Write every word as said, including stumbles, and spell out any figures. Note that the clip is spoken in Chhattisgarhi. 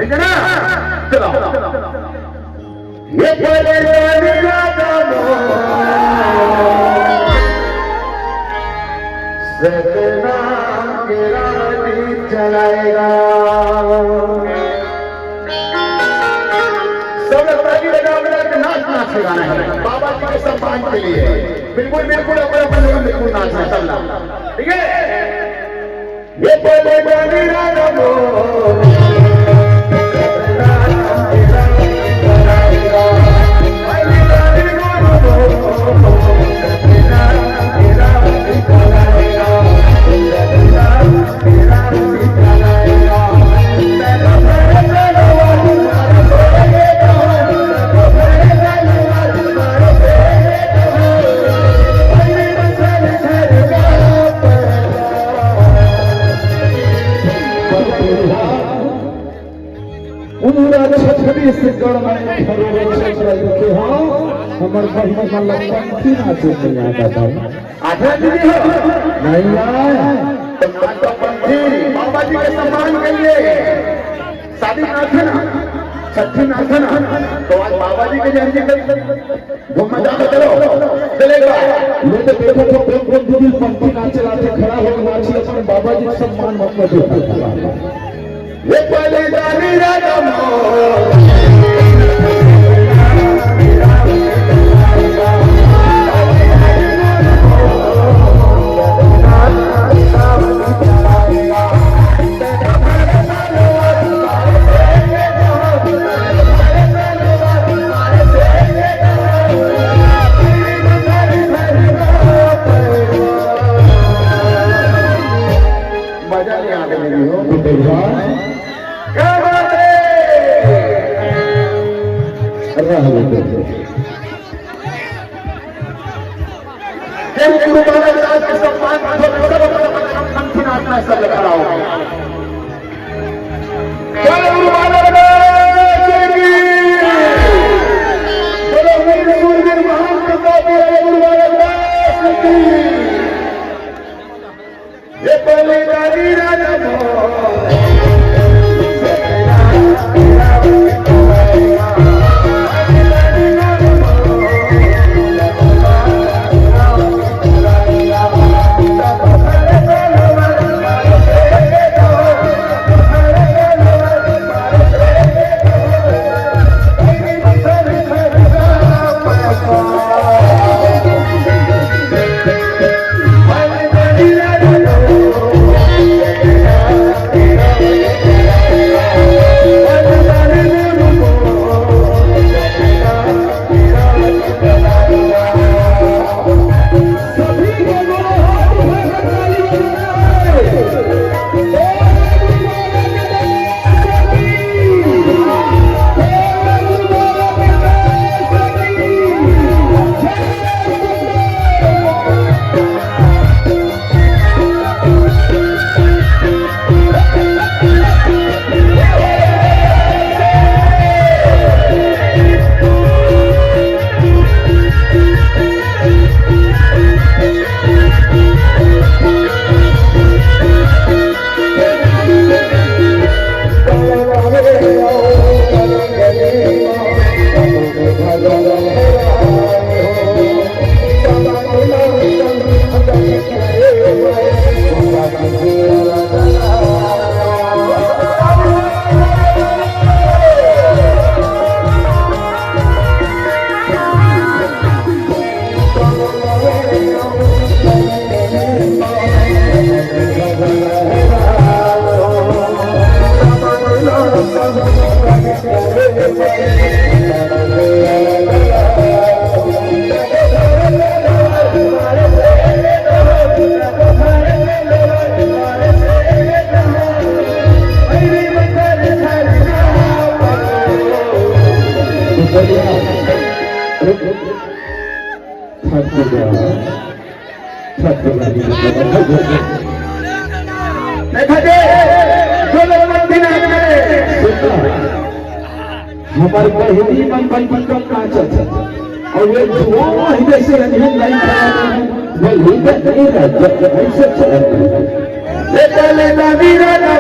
ठीक है ना? चलो। ये पहले रानी राजा मोर, सतनाम के रानी चलाएगा। सब लोग ताली बजा बजा के नाच नाच के गाना है बाबा जी के सम्मान के लिए। बिल्कुल, बिल्कुल, अपन, अपन लोग बिल्कुल नाचना, सब लोग। ठीक है? ये बोले गानी राजा बोल। पूरा छत्तीसगढ़ में खरोड़ों चल रहे थे, हाँ, हमर बहिनी मन ला पंथी नाचे नहीं आता था। आठवां दीदी हो? नहीं आए। तो आज तो पंथी बाबा जी के सम्मान के लिए शादी नाचे ना, छठी नाचे ना, तो आज बाबा जी के जयंती कर घूमना जाता, चलो, चलेगा। मैं तो देखो तो कौन कौन दीदी पंथी नाचे लाते खड़ा हो नाची अपन बाबा जी के सम्मान मत कर देता। ये पहले जानी राजा मोर। मजा नहीं आने लगी हो, बिल्कुल। क्या बात है? अल्लाह अकबर। जय गुरु बालक दास के सम्मान में सब अपन अपन नाम नाम सुनाना है, सब खड़ा हो। जय गुरु बालक दास की। बोलो वीर शूरवीर महान प्रतापी जय गुरु बालक दास की। ये पहले गाड़ी राजा मोर। देखा जे, जो लोग मंदिर आ गए, हमर बहिनी मन बन बन कम नाचत हे। अउ ये जुआ ही जैसे रंजन नहीं खाया, वो लीडर नहीं रहता, ऐसे चलत हे। ये चले ना वीरा ना